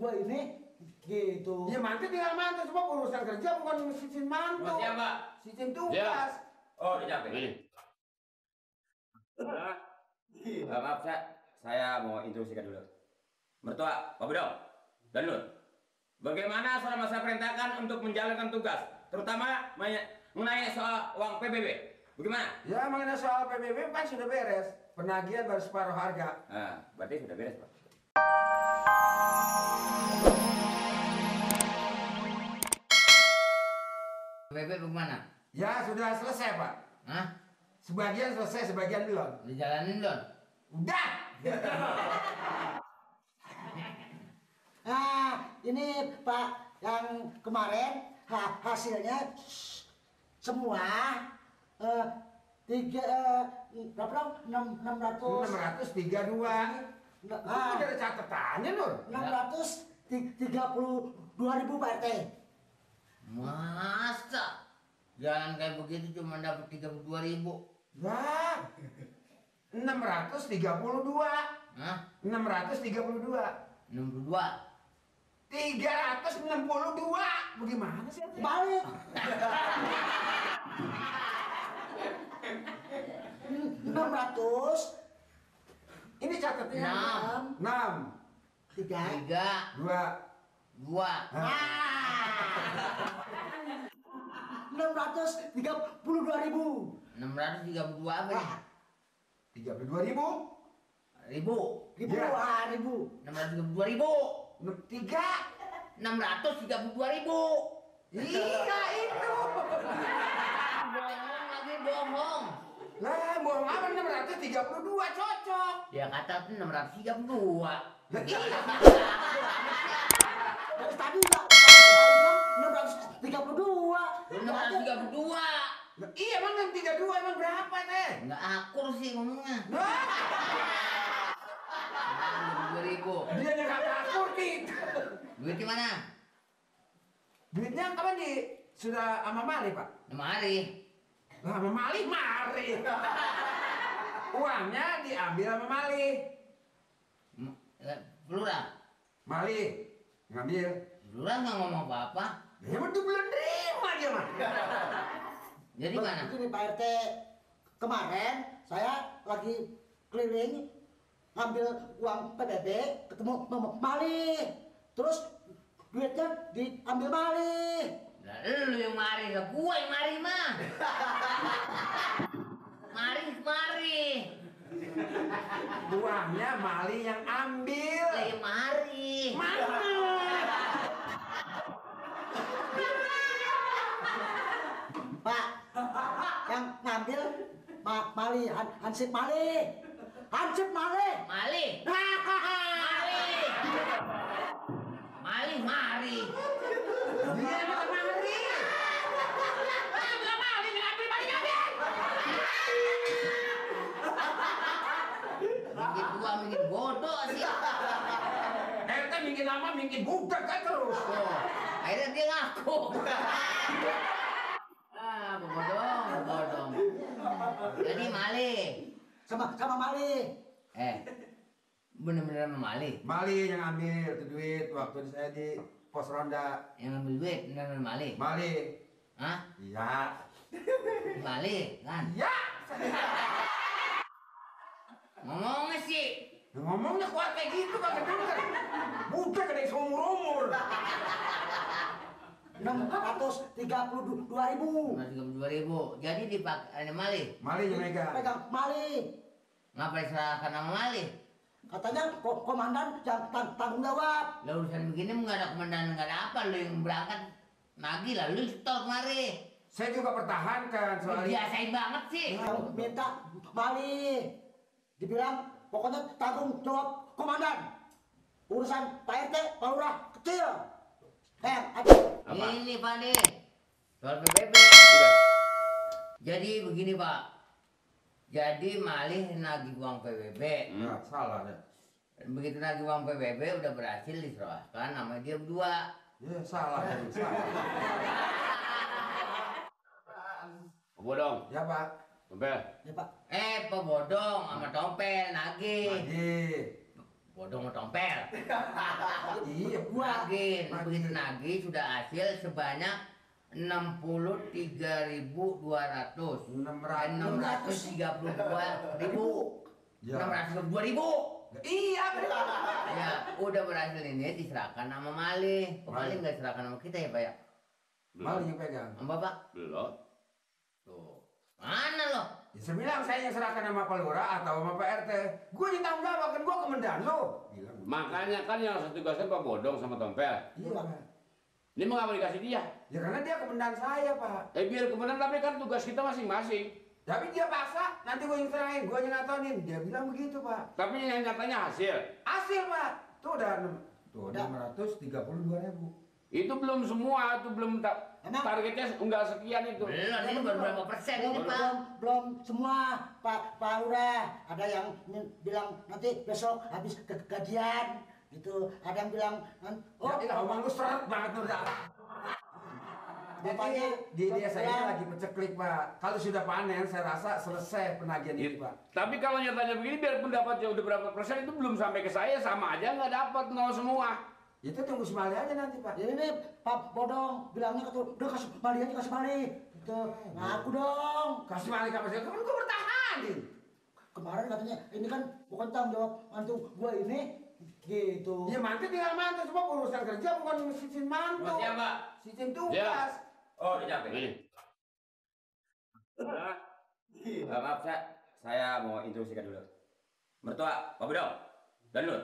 berdua ini gitu. Ya mantu tinggal mantu, semua urusan kerja bukan sistem mantu. Mas siapa? Sistem tugas. Oh, udah capek. Ini. Maaf, saya mau instruksikan dulu. Mertua, Pak Budong, dan Nur. Bagaimana selama saya perintahkan untuk menjalankan tugas, terutama mengenai soal uang PBB. Bagaimana? Ya mengenai soal PBB kan sudah beres. Penagihan baru separuh harga. Nah, berarti sudah beres, Pak. PBB bagaimana? Ya sudah selesai Pak. Hah? Sebagian selesai, sebagian belum. Dijalanin belum? Udah. Nah, ini Pak yang kemarin hasilnya semua berapa dong? 632. Udah ada catatannya Nur. 632.000 Pak RT. Masa? Jalan kayak begitu cuma dapat 32.000. Wah. 632. Hah? 632. 62. 362. Bagaimana sih? Balik. 600. Ini catatnya 6 3 2 2. 632.000. 632 apa nih? 32.000. Ribu. Ribu. Ya. 632.000. 632.000. Iya itu. Bohong lagi bohong. Lah bohong apa 632 cocok. Dia kata 632. Lah iya. Terus tadi enggak 632. 632. Lah iya emang 632 emang berapa teh? Enggak akur sih ngomongnya. Nah, 2.000. dia yang kata akur nih. Duitnya mana? Duitnya kapan di sudah sama Mali Pak? Mari. Lah sama Mali mari. Uangnya diambil sama Mali. Lurah. Mali ngambil. Lurah nggak ngomong apa-apa. Ya betul belum terima dia mah. Jadi mana? Begini Pak RT, kemarin saya lagi keliling ngambil uang PBB, ketemu Mali, terus duitnya diambil Mali. Lah lu yang mari, lah gua yang mari mah. Mari. Uangnya Mali yang ambil. Lah yang mari. Mana? Pak, yang ngambil Mali, Hansip Mali. Hansip Mali. Mali. Mari. Dia emang Mali. Bilang Mali ngambil Mali ngambil. Mungkin tua, mungkin bodoh sih. RT mungkin lama mungkin budak kan terus. Oh, akhirnya dia ngaku. Bodong. Jadi Mali. Sama Mali. Bener-bener sama Mali. Mali yang ambil tuh duit waktu saya di pos ronda. Yang ambil duit bener-bener Mali. Mali. Hah? Iya. Mali kan? Iya. Ngomongnya sih. Ngomongnya kuat kayak gitu kagak denger. Budak ada yang seumur-umur. 632.000. 632.000. Jadi dipakai Mali. Mali yang megang. Pegang Mali. Ngapain serahkan sama Mali? Katanya komandan yang tanggung jawab. Lah urusan begini nggak ada komandan, nggak ada apa. Lu yang berangkat nagih lah, lu stop mari. Saya juga pertahankan soal itu. Biasain banget sih. Minta Mali. Dibilang pokoknya tanggung jawab komandan. Urusan Pak RT, Pak Lurah kecil. Apa? Ini Pak nih, soal PBB. Sudah. Jadi begini Pak. Jadi Mali nagih uang PBB. Nah, salah deh. Begitu nagih uang PBB udah berhasil diserahkan sama dia berdua. Ya salah deh, salah. Bodong. Ya Pak. Tompel. Ya Pak. Pebodong sama Tompel nagih. Lagi. bodong mau tompel. Iya, gua. Nagih, begitu nagih sudah hasil sebanyak 63.200. 632.000. Ya. 632.000. Iya benar. Ya, udah berhasil ini diserahkan sama Malih. Kok Malih nggak diserahkan sama kita ya, Pak ya? Malah yang pegang. Sama Bapak? Belum. Tuh. Mana lo? Ya, saya bilang saya yang serahkan sama Pak Lurah atau sama Pak RT. Gue yang tanggung jawab kan gue komandan lo. Makanya kan yang satu tugasnya Pak Bodong sama Tompel. Iya, Bang. Ini mengapa dikasih dia? Ya karena dia komandan saya Pak. Biar kemudian tapi kan tugas kita masing-masing. Tapi dia paksa, nanti gue yang serahin, gue yang ngatonin. Dia bilang begitu Pak. Tapi yang nyatanya hasil. Hasil Pak. Tuh udah 632.000. Itu belum semua, itu belum Emang? targetnya enggak sekian itu. Belum, ini baru berapa persen ini, Pak? Belum semua, Pak Lurah. Ada yang bilang nanti besok habis gajian gitu. Ada yang bilang Oh, ya, omong lu seret banget tuh udah. Jadi di desa ini lagi peceklik Pak. Kalau sudah panen, saya rasa selesai penagihan ini Pak. Tapi kalau nyatanya begini, biar pendapatnya udah berapa persen itu belum sampai ke saya, sama aja nggak dapat nol semua. Itu tunggu semali aja nanti Pak. ini Pak Bodong bilangnya udah kasih Mali aja, kasih Mali. Gitu. Ngaku dong. Kasih malik apa sih? Kan gue bertahanin. Kemarin katanya ini kan bukan tanggung jawab mantu gua ini gitu. Ya mantu tinggal mantu, semua urusan kerja bukan sistem mantu. Mas siapa? Sistem tugas. Oh, udah capek. Ini. Maaf, saya mau instruksikan dulu. Mertua, Pak Budong, dan Nur.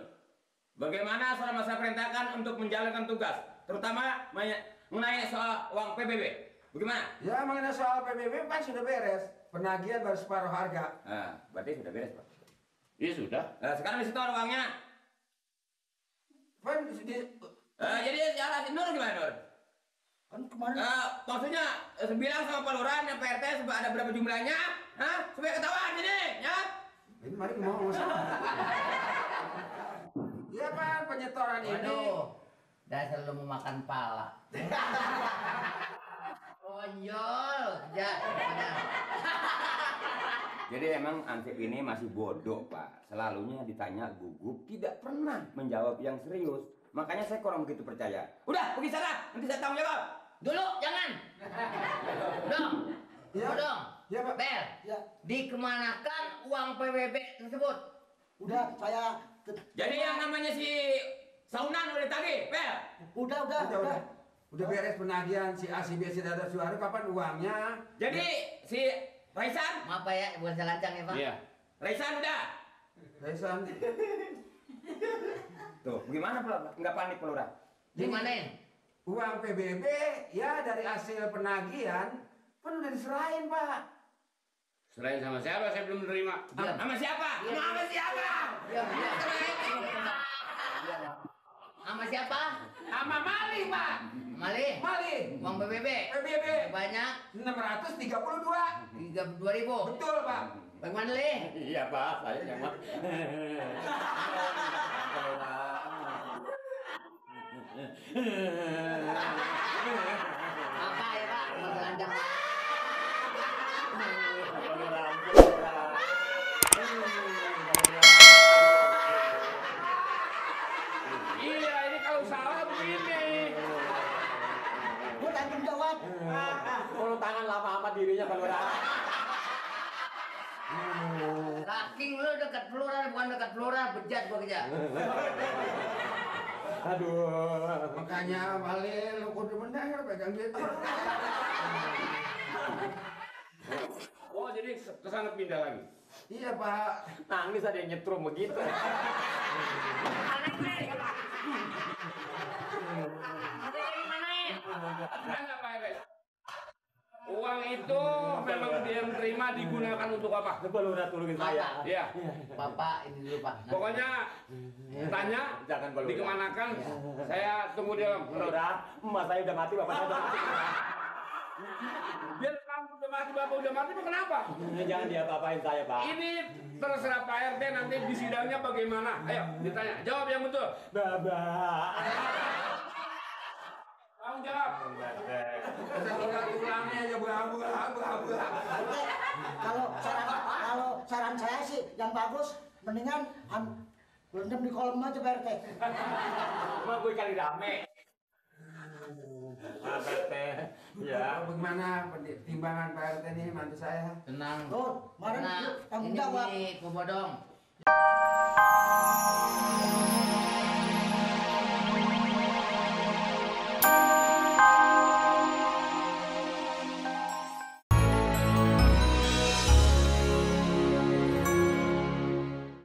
Bagaimana selama saya perintahkan untuk menjalankan tugas, terutama mengenai soal uang PBB. Bagaimana? Ya mengenai soal PBB kan sudah beres. Penagihan baru separuh harga. Nah, berarti sudah beres, Pak. Iya sudah. Sekarang di situ ada uangnya. Kan Jadi jelasin Nur gimana, Nur? Kan kemarin Maksudnya bilang sama Pak Lurah dan Pak RT ada berapa jumlahnya, supaya ketahuan ini, ya? ini mari ngomong sama. Iya Pak, penyetoran ini. Waduh, dasar lu mau makan pala. Konyol, kerja. Jadi emang Ansip ini masih bodoh, Pak. Selalunya ditanya gugup, tidak pernah menjawab yang serius. Makanya saya kurang begitu percaya. Udah, pergi sana, nanti saya tanggung jawab. Dulu, jangan. Dong. Ya. Dong. Ya Pak. Bel, ya dikemanakan uang PBB tersebut? udah saya Jadi yang namanya si Saunan udah tagih, Pel. Udah beres penagihan si A, si B, si Dada, Suara, kapan uangnya? Jadi si Raisan, Maaf Pak ya, bukan saya lancang ya Pak. iya. Raisan udah. Resan. Tuh, gimana pula? Enggak panik Pak Lurah. Dimanain? Uang PBB ya dari hasil penagihan kan udah diserahin Pak. Selain sama siapa? Saya belum menerima. Diam. Sama siapa? Diam. Sama siapa? Diam. Sama siapa? Sama Mali Pak. Mali. Mali. Uang PBB. PBB. Banyak 632. 32.000. Betul Pak. Bagaimana Li? Iya Pak, saya yang mah. Apa ya Pak? Bukan saya lancang. Iya, ini kalau salah begini. gua tanggung jawab. Kalau tangan lama amat dirinya Pak Lurah. Saking lu dekat pelurah, bukan dekat pelurah, bejat gua kerja. Aduh. Makanya Mali lu kudu mendengar pegang gitu. Oh, jadi kesana pindah lagi. Iya Pak. Nangis ada yang nyetrum begitu. Uang itu memang dia menerima digunakan untuk apa? Coba lu udah tolongin saya. Iya. Bapak ini dulu Pak. Pokoknya tanya, Jangan Pak Lurah. dikemanakan, saya tunggu di dalam. Udah, emak saya udah mati, bapak saya udah mati. Biar kamu udah mati, bapak udah mati, kenapa? Jangan diapa-apain saya, Pak. Ini terserah Pak RT nanti di sidangnya bagaimana. Ayo, ditanya. Jawab yang betul. Bapak. Tanggung jawab. Ulangnya aja Kalau saran saya sih yang bagus mendingan Berendam di kolam aja Pak RT. Cuma gue kali rame. Pak RT. Ya. Bagaimana timbangan Pak RT nih mantu saya? Tenang. Tuh, kemarin Tenang. tanggung Ini jawab. Pak Bodong.